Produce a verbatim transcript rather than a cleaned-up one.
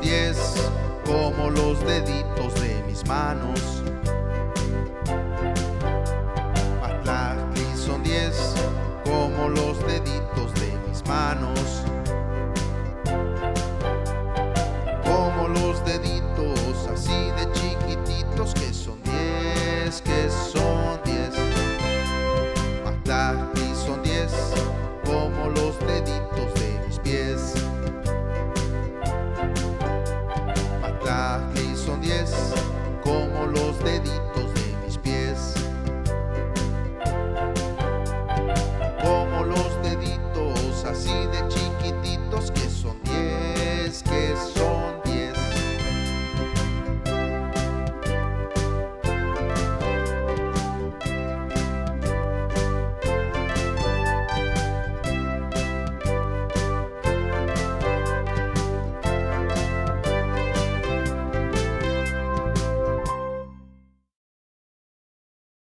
diez como los deditos de mis manos. Patlahtli son diez como los deditos de mis manos.